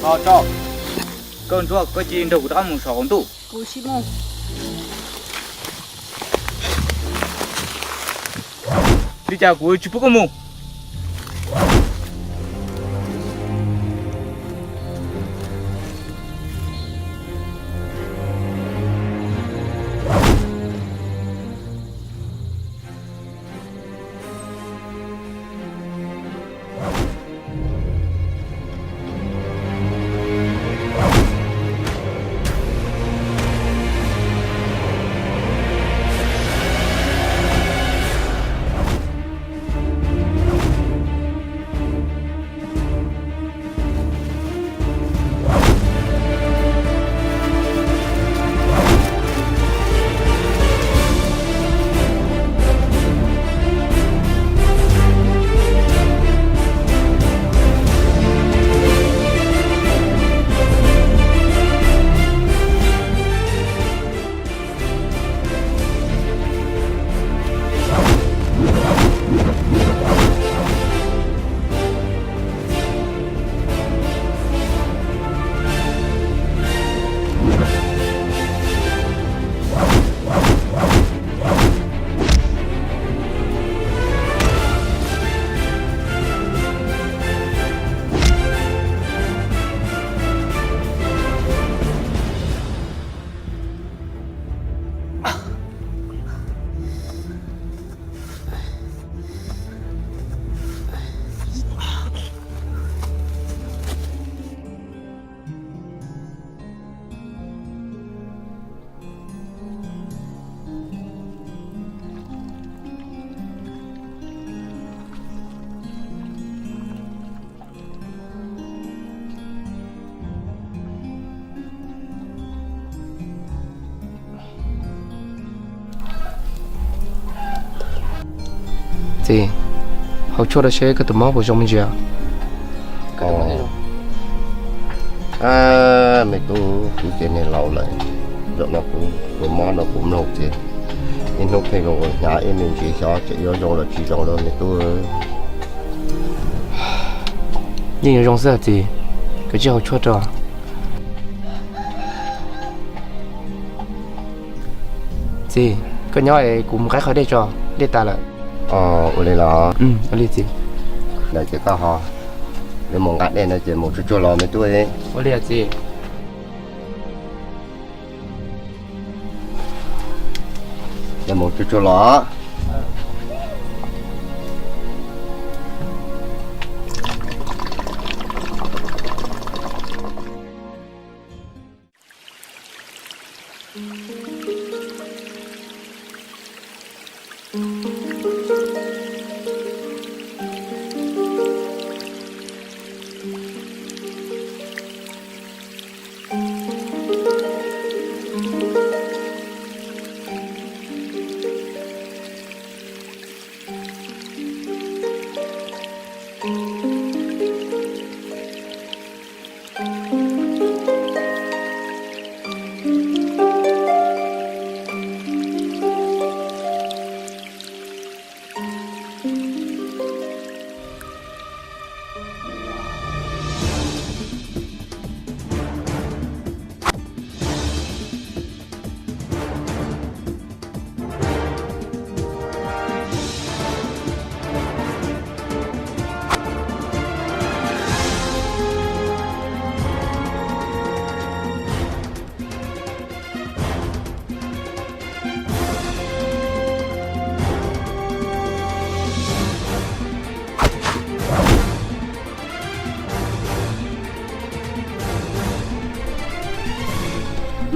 Tso, koj ntsuag, koj cia li nrog kuv rov qab mus saum qaum ntuj. Li cas kuv tsis pub koj mus? Txiv, haus tshuaj rau seb koj tus mob puas zoo me ntsis. Me tub, kuv ces niag laus lawm, zaum no kuv tus mob no kuv mloog ces ib hnub pheej zoo ua hnyav ib me ntsis, xyov tseem yuav zoo los tsis zoo lawm me tub. Yeej yuav zoo xwb hos txiv, koj cia haus tshuaj tso. Txiv, koj nyob es kuv mus qaib qho dej tso, dej tas lawm. Ua li los? Ua li txiv. Lawm ces koj ho, yuav mus nqa dej no ces mus tsuag tsuag los me tub. Ua li txiv. Mus tsuag tsuag los.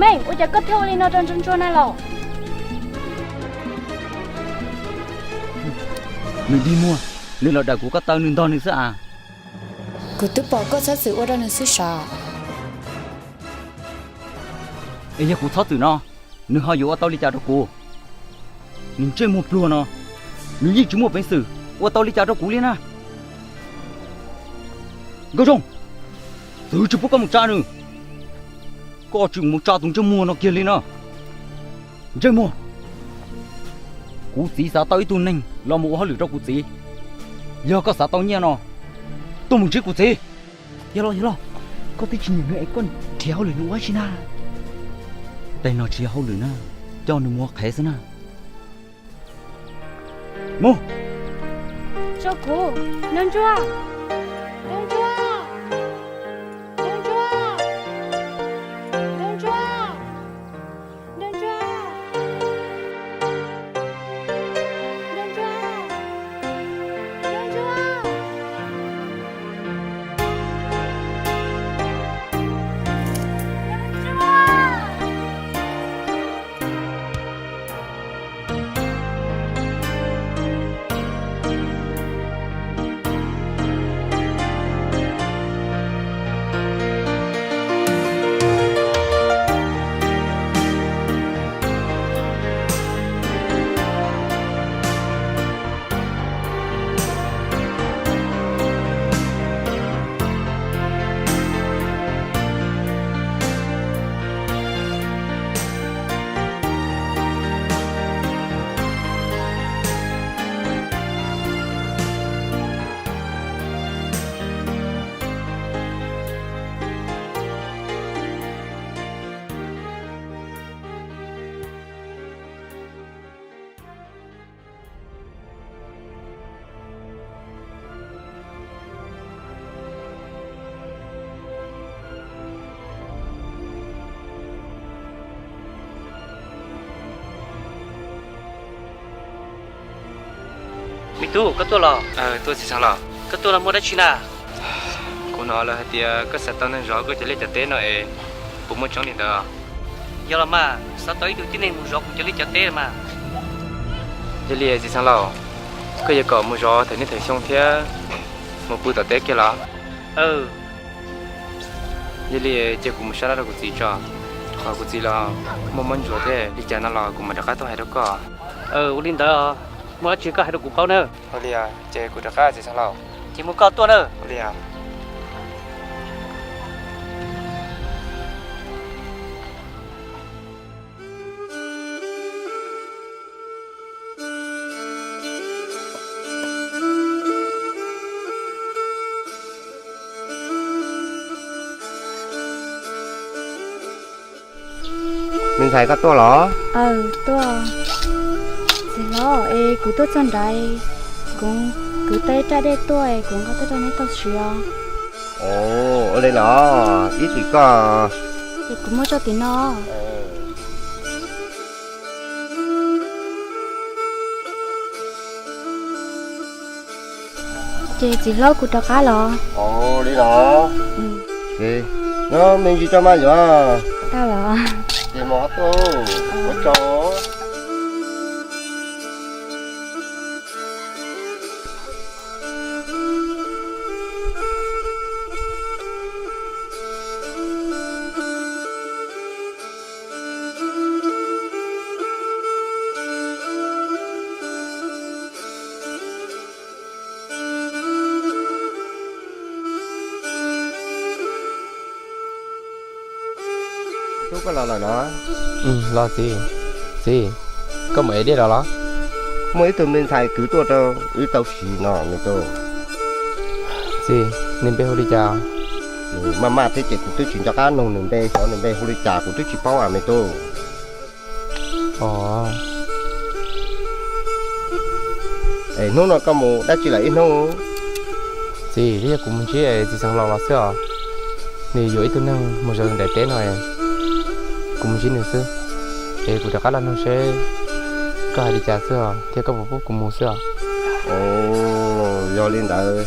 Meej, ua cas koj thiaj ua li no rau Ntsuag Ntsuag na los? Nws dig muag, nws los dawm kuv ko taw nws ntog nws xwb as. Kuv twb pom koj txhob txwm ua rau nws xwb sav. Es yog kuv txhob txwm no, nws ho yuav ua tau li cas rau kuv? Nws ntsej muag pluag no, nws yeej tsis muaj peev xwm ua tau li cas rau kuv li na. Nkauj Zoo, txwv tsis pub koj mus tsa nws. Koj tsis mus tsa tus ntsej muag no kiag li no. Ntsej muag, kuv txiv xav tau ib tug neeg los mus ua hauj lwm rau kuv txiv. Yog koj xav tau nyiaj no, tuaj mus ntsib kuv txiv. Yog los, yog los. Koj twb tsis nyiam nws es koj nrhiav hauj lwm nws ua dab tsi na? Tej no tsis yog hauj lwm na, coj nws mus ua qhev xwb na. Mus. Tso kuv, Nraug Ntsuag, Nraug Ntsuag, Nraug Ntsuag, Nraug Ntsuag, Nraug Ntsuag, Nraug Ntsuag, Nraug Ntsuag. Me tub, koj tuaj los? Tuaj txiv xeev laus. Koj tuaj no muaj dab tsi na? Kuv hnov lawv hais tias koj xav tau neeg zov koj cov liaj cov teb no es puas muaj tseeb li ntawd? Yog los mas, xav tau ib tug tib neeg mus zov kuv cov liaj cov teb mas. Yog li txiv xeev laus, koj yuav kom mus zov thaum niaj thaum xyoo thiab mus pw tom teb kiag los? Yog li cia kuv mus saib dab rau kuv txiv tso, qhov kuv txiv los muaj mob ntsuav thiab li cas no los kuv mam rov qab tuaj hais rau koj. Ua li ntawd, muaj dab tsi koj hais rau kuv paub na. Ua li ces kuv rov qab txiv xeev laus. Ces mus koj tuaj na. Ua li. Me ntxhais, koj tuaj los? Aws, tuaj. Txiv hlob, es kuv tuaj txog nrad, kuv kwv tau ib raj dej tuaj es kuv nqa tuaj rau neb tau siv os. Ua li los ib txwm koj. Ces kuv muab tso tim no. Ces txiv hlob, kuv rov qab los. Ua li los. Nyob me ntsis tso mas yuav. Tau los. Ces mus qhov tuaj, ua tsaug. Tub, koj los lawm los? Los txiv. Txiv, koj mus ev dej los los? Muaj ib tug me ntxhais kwv tuaj rau wb tau siv no me tub. Txiv, nws npe hu li cas? Nws maj maj thiab ces kuv twb tsis nco qab nug nws npe, xyov nws npe hu li cas kuv twb tsis paub as me tub. Es hnub no koj mus dab tsi lawm ib hnub? Txiv, twb yog kuv mus ntsib txiv xeev laus los xwb os. Nws yuav ib tug neeg mus zov nws daim teb no, kuv mus ntsib nws xwb. Es kuv rov qab los nug seb koj hais li cas xwb os, thiab koj puas pub kuv mus xwb os. Yog li ntawd,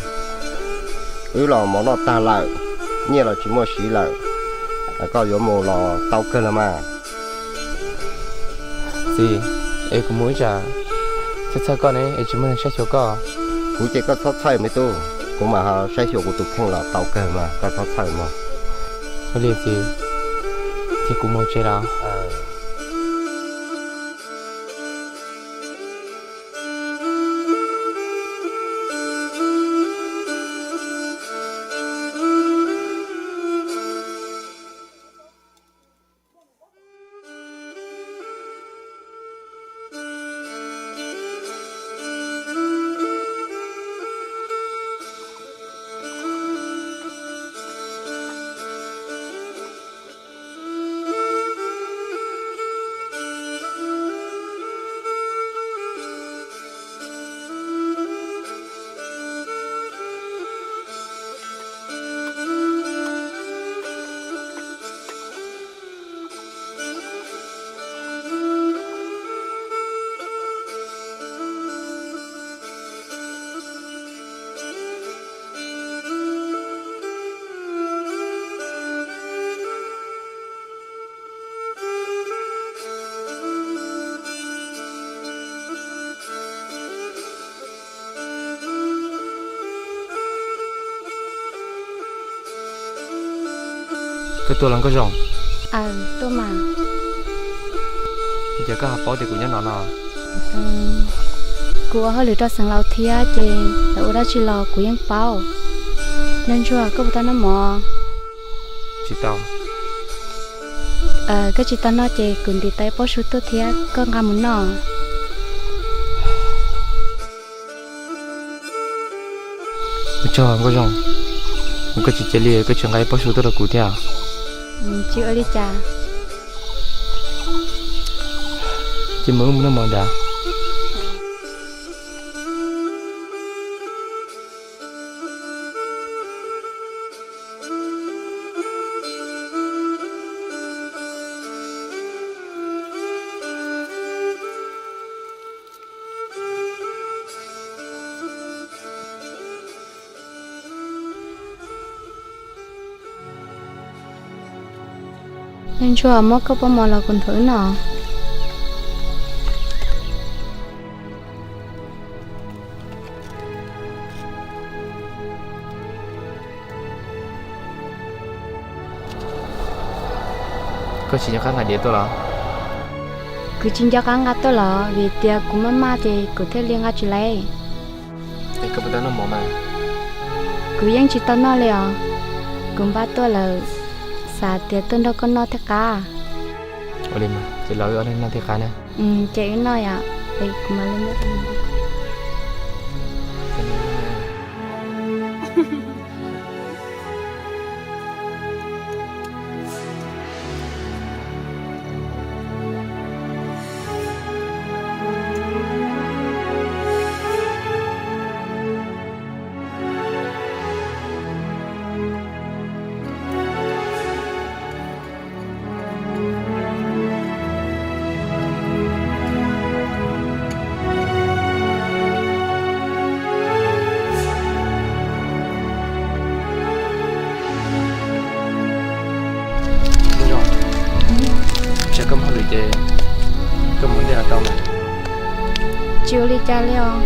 wb los mov noj tag lawm, nyiaj los tsis muaj siv lawm, koj yuav mus los tau kawg los mas. Txiv, es kuv mus ib tsam txhawj txhawj koj ne, es tsis muaj neeg saib xyuas koj. Kuv ces koj txhob txhawj me tub, kuv mam ho saib xyuas kuv tus kheej los tau kawg mas, koj txhob txhawj mog. Ua li txiv, ces kuv mus tsev los. Koj tuaj los Nkauj Zoo? Aws, tuaj mas. Cas koj ho paub tias kuv nyob no no? Kuv ua hauj lwm rau xeev laus thiab ces lawv ua dab tsi los kuv yeej paub. Nraug ntsuag, koj puas tau noj mov? Tsis tau. Koj tsis tau noj ces kuv ntim tau ib pob su tuaj thiab koj nqa mus noj. Ua tsaug Nkauj Zoo, koj tsis cia li koj tsis nqa ib pob su tuaj rau kuv thiab. Tsis ua li cas. Ces mus wb mus noj mov ntag. Nraug ntsuag, muab koj pob mov los kuv nthuav wb noj. Koj tsis nco qab nqa diav tuaj los? Kuv tsis nco qab nqa tuaj los, vim tias kuv maj maj ces kuv thiaj li nqa tsis laiv. Es koj puas tau noj mov mas? Kuv yeej tsis tau noj li os. Kuv npaj tuaj lawm, xav tias tuaj nrog koj noj thiaj qab. Ua li mas, ces los wb ob leeg noj thiaj qab na. Ces wb noj yom, es kuv mam li muab rau. Zoo, tsam koj mus hauj lwm ces koj mus ntej no tau mas. Tsis ua li cas li os.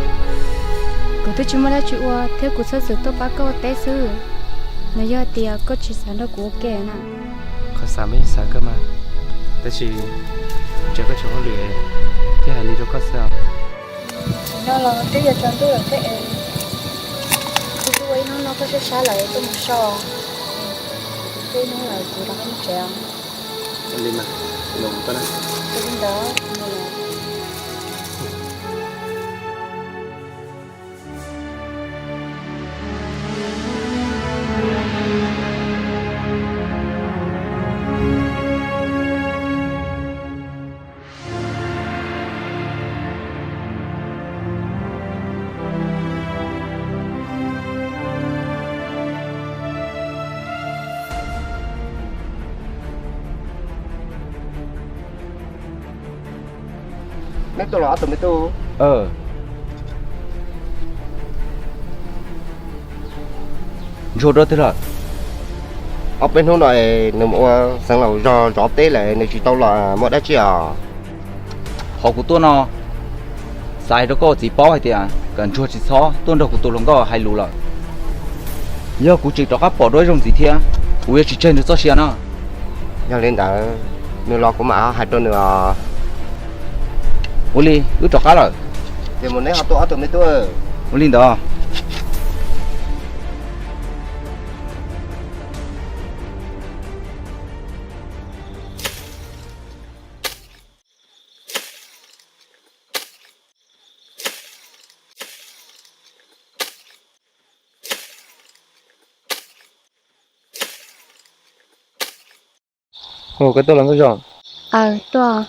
Kuv twb tsis muaj dab tsi ua thiab kuv txhob txwm tuaj pab koj ua teb xwb. Nws yog tias koj tsis xav nrog kuv ua ke na. Qhov xav mas yeej xav kawg mas, tab sis tsam koj tsis hauj lwm thiab hais li rau koj xwb os. Tsis no los twb yuav tsaus ntuj lawm thiab es, kuv twb ua ib hnub no koj sab sab lawm tuaj mus so. Kuv twb ib hnub lawm kuv rov qab mus tsev os. Li mas, mus koj na. Ua li ntawd. Neb tuaj los ob tug me tub? Ntsuag rau twg lawm? Ob peb hnub no nws mus ua xeev laus zog zov teb lawm nws tsis tau los muaj dab tsi os. Qhov kuv tuaj no, xav hais rau koj ua txiv paub hais tias kom Ntsuag tsis txhob tuaj nrog kuv tus hluas nkauj hais lus lawm. Yog kuv tseem rov qab pom dua ib zaug ntxiv thiab, kuv yuav tsis tseg nws txoj sia no. Yog li ntawd, nws los kuv mam hais rau nws os. Ua li, wb rov qab lawm. Ces mus neb ho tuaj ob tug me tub. Ua li ntawd. Hu, koj tuaj los Nkauj Zoo? Aws, tuaj.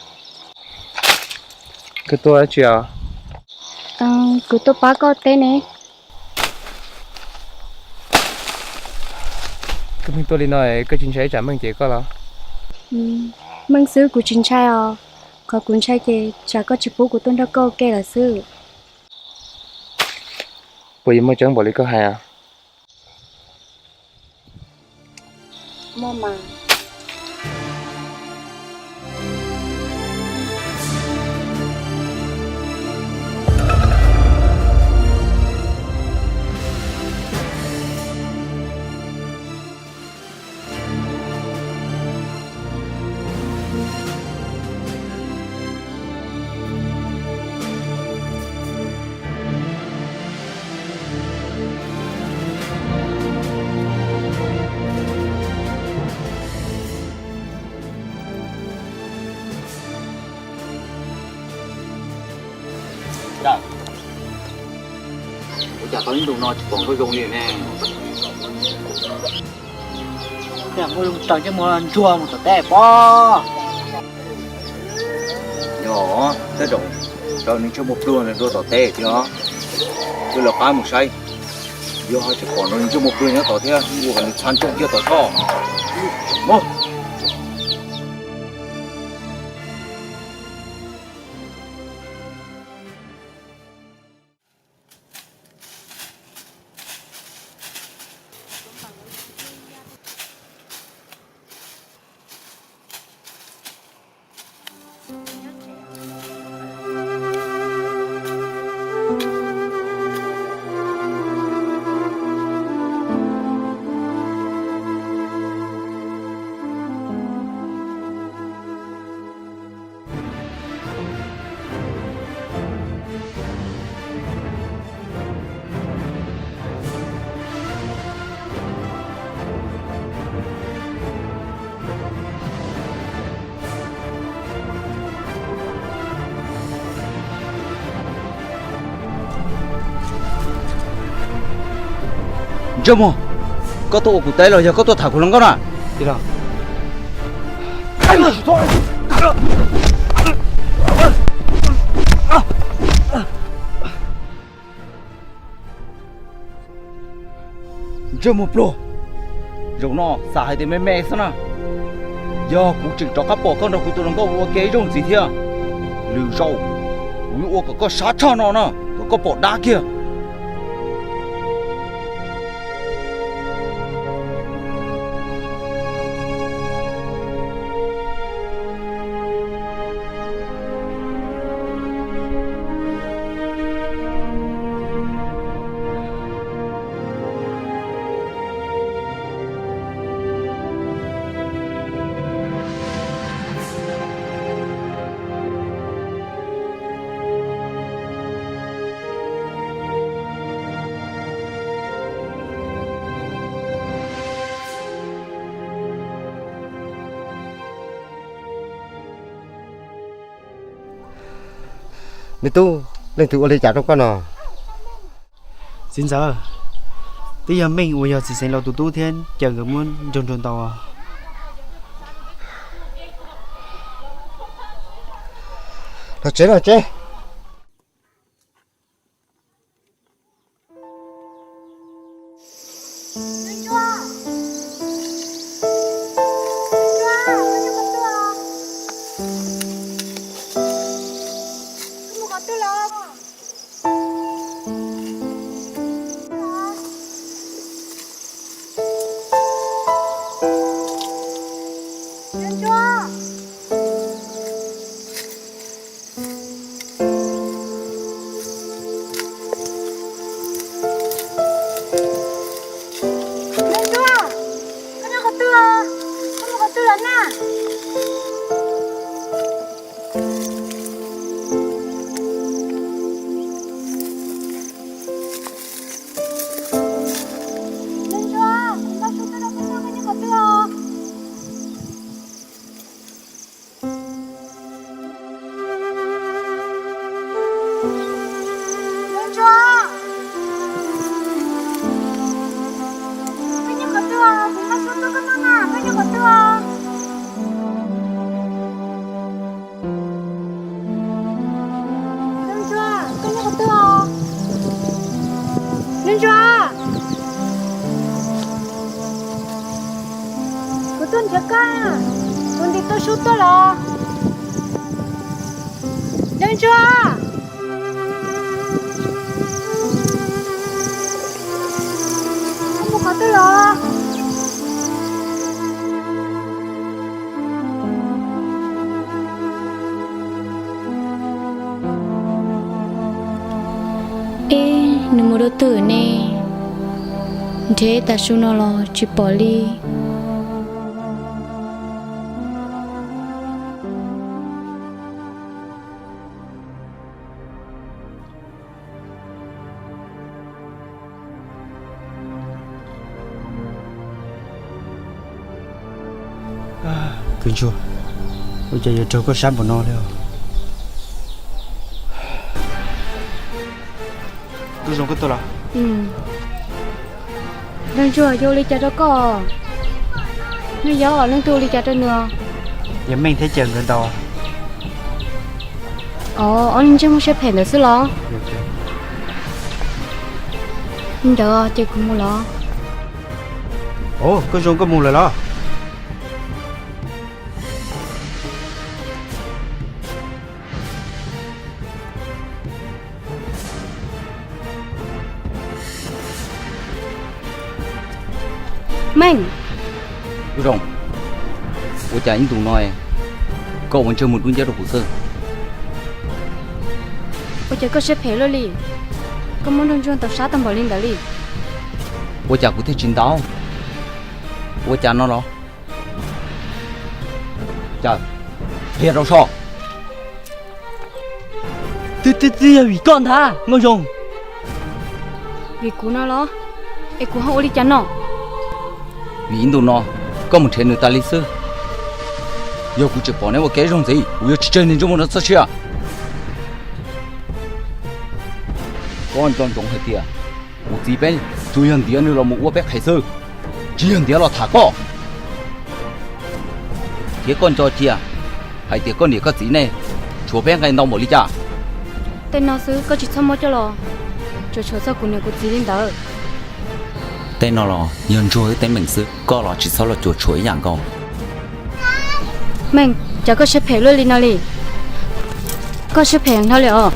Koj tuaj dab tsi os? Kuv tuaj pab koj teb ne. Koj pheej tuaj li no, koj tsis ntshai ib tsam Meej cem koj los? Meej xwb kuv tsis ntshai os. Qhov kuv ntshai ces tsam koj tsis pub kuv tuaj nrog koj ua ke lawm xwb. Puas yuav muaj tseeb npaum li koj hais? Muaj mas. Ua cas tau ib ntu no tsis pom Nkauj Zoo li ne? Nkauj Zoo tsaws ntsej muag nruag mus tom teb pob. Yog, tej zaum tsaws nws ntsej muag pluag nruag tom teb thiab. Wb lawv qab mus saib, yog tsis pom nws ntsej muag pluag nyob tod thiab, ua kom nws txha ntsej kiag tom tshoj. Mus. Ntsej muag, koj tuaj ua kuv teb los yog koj tuaj tham kuv hluas nkauj na? Ntsej muag pluag, zaum no xav hais tias me me xwb na. Yog kuv tseem rov qab pom koj nrog kuv tus hluas nkauj ua ke ib zaug ntxiv thiab, lwm zaus kuv yuav ua kom koj sab tshaj no na, kom koj pom dab kiag. Me tub, leej twg ua li cas rau koj no? Txiv ntxawm, twb yog Meej uas yog txiv xeev laus tus tub thiab caw nkawd muab nrog nrog ntaus. Los tsev los tsev. Ntsua, koj nyob qhov twg os? Koj mus qhov twg los na? Ntsua, kuv npaj sub tuaj rau koj noj, koj nyob qhov twg os? Ntsua, koj nyob qhov twg os? Kuv npaj sub tuaj koj noj na, koj nyob qhov twg os? Ntsua, koj nyob qhov twg os? Ntsua, kuv tuaj nrhiav koj, kuv ntim tau sub tuaj los. Ntsua, koj mus qhov twg los? Eb, nws mus rau twg ne? Nrhiav tas su no los tsis pom li. Kwv Ntsua, ua cas yuav raug koj sab npaum no li os? Nkauj Zoo, koj tuaj los? Nraug ntsuag, yuav ua li cas rau koj? Neb yog leej twg ua li cas rau nws? Yog Meej thiab Cawm nkawd ntaus. Ov, ob neeg ntsej muag siab phem ntawd xwb los? Li ntawd ces kuv mus los. Ov, koj zoo koj mus lawm los? Meej. Zoo, ua cas ib ntus no koj ua ntsej muag dub nciab rau kuv xwb? Ua cas koj siab phem luaj li? Koj muab nraug ntsuag ntaus sab tag npaum li ntawd li. Ua cas kuv thiaj tsis ntaus? Ua cas no los? Cas, qhia rau soj. Twb twb twb yog vim koj ntag Nkauj Zoo. Vim kuv no los? Es kuv ho ua li cas no? Vim ib ntus no koj mus nrhiav nws tas li xwb. Yog kuv tseem pom neb ua kev zoo ntxiv, kuv yuav tsis tseg niag ntsej muag no txoj sia. Koj nco ntsoov hais tias kuv txiv peb tsuas yog ntiav nws los mus ua peb qhev xwb, tsis yog ntiav los tham koj. Thiab koj nco cia hais tias koj niam koj txiv nej tshuav peb nqe ntau npaum li cas. Tej no xwb koj tsis txhob muab coj los tsuas tshuav txog kuv niam kuv txiv li ntawd. Tej no los yog Ntsuag wb teeb meem xwb, koj los tsis txhob los cuam tshuam ib yam nkaus. Meej, cas koj siab phem luaj li no li? Koj siab phem hlo li os.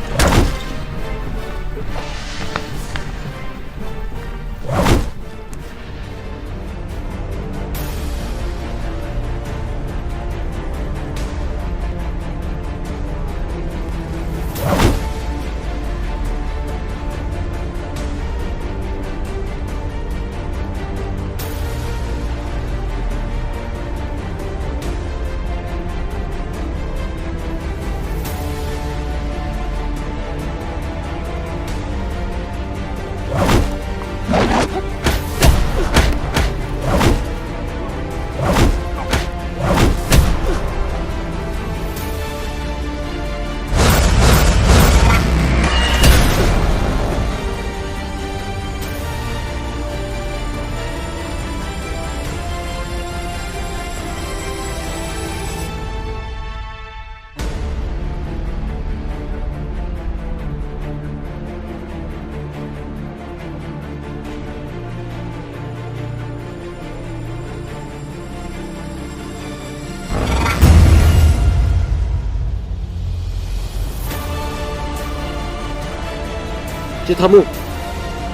Tsis tau mus,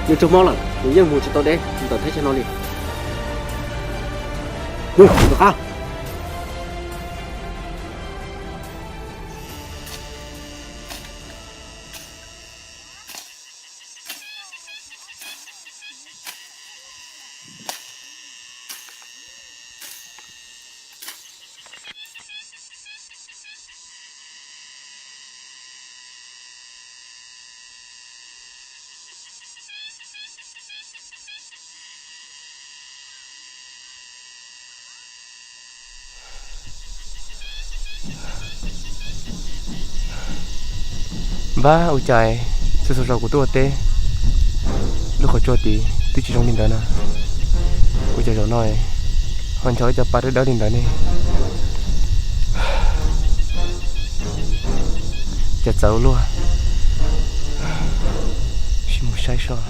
nws raug mob lawm, nws yeej mus tsis tau deb ntawm teb chaws no li. Mus rov qab. Npab, ua cas xuas xuas zaus kuv tuaj ua teb, lub qhov tsua tid twb tsis zoo li ntawd na. Ua cas zaum no ho ncho ib co pa dawb dawb li ntawd ne? Cas txawv ua luaj. Sim mus saib soj.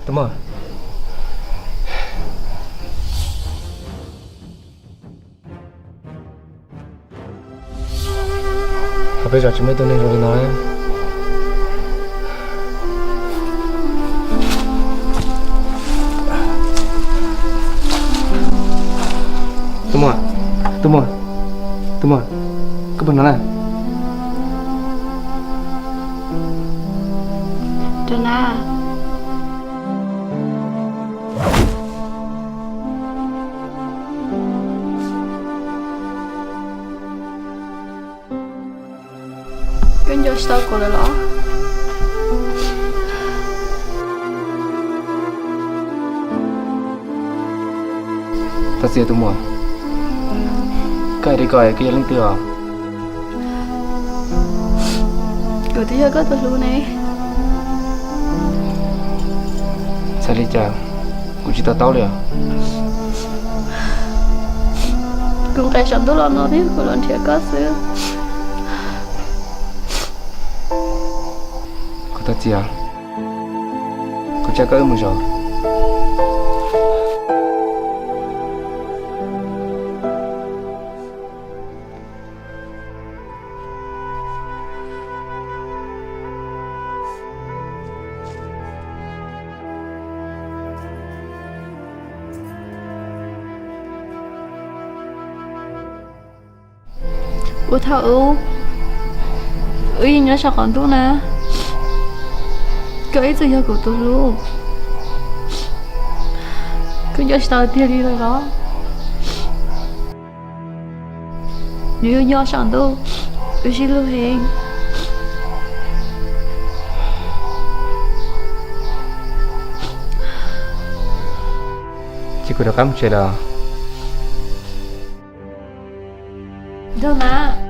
Tus muam, Peb zos tsis muaj ib tug neeg zoo li no. Tus muam, tus muam, tus muam, koj puas hnov na? Rau na. Koj nco tsis tau kuv lawm los? Thov txim tus muam, koj hais li ko koj yog leej twg os? Kuv twb yog koj tus hlub ne. Txhais li cas kuv tsis to taub li os. Kuv nqes saum ntuj los no thiab kuv los nrhiav koj xwb. Kuv thov txim, kuv coj koj wb mus zov. Ua thaum ub, wb yeej nyob saum qaum ntuj na, koj ib txwm yog kuv tus hlub. Koj nco tsis tau tiag li lawm los? Nws yog nyob saum ntuj, wb sib hlub heev. Ces kuv rov qab mus tsev lawm. Nrog mas.